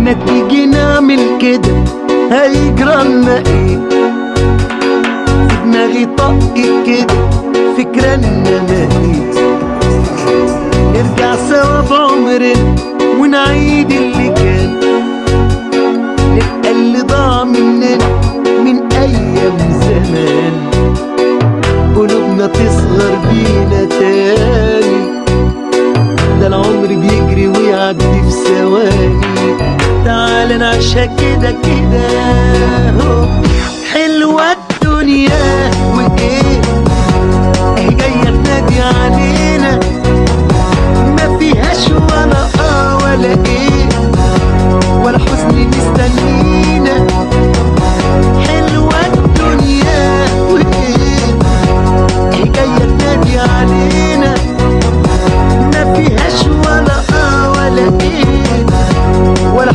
ما تيجي نعمل كده، هيجرالنا ايه؟ في دماغي طق كده فكرة انما ايه، نرجع سوا بعمرنا ونعيد اللي كان، نبقى اللي ضاع مننا من ايام زمان، قلوبنا تصغر بينا تاني، ده العمر بيجري ويعدي في ثواني، تعال نعيشها كده كده.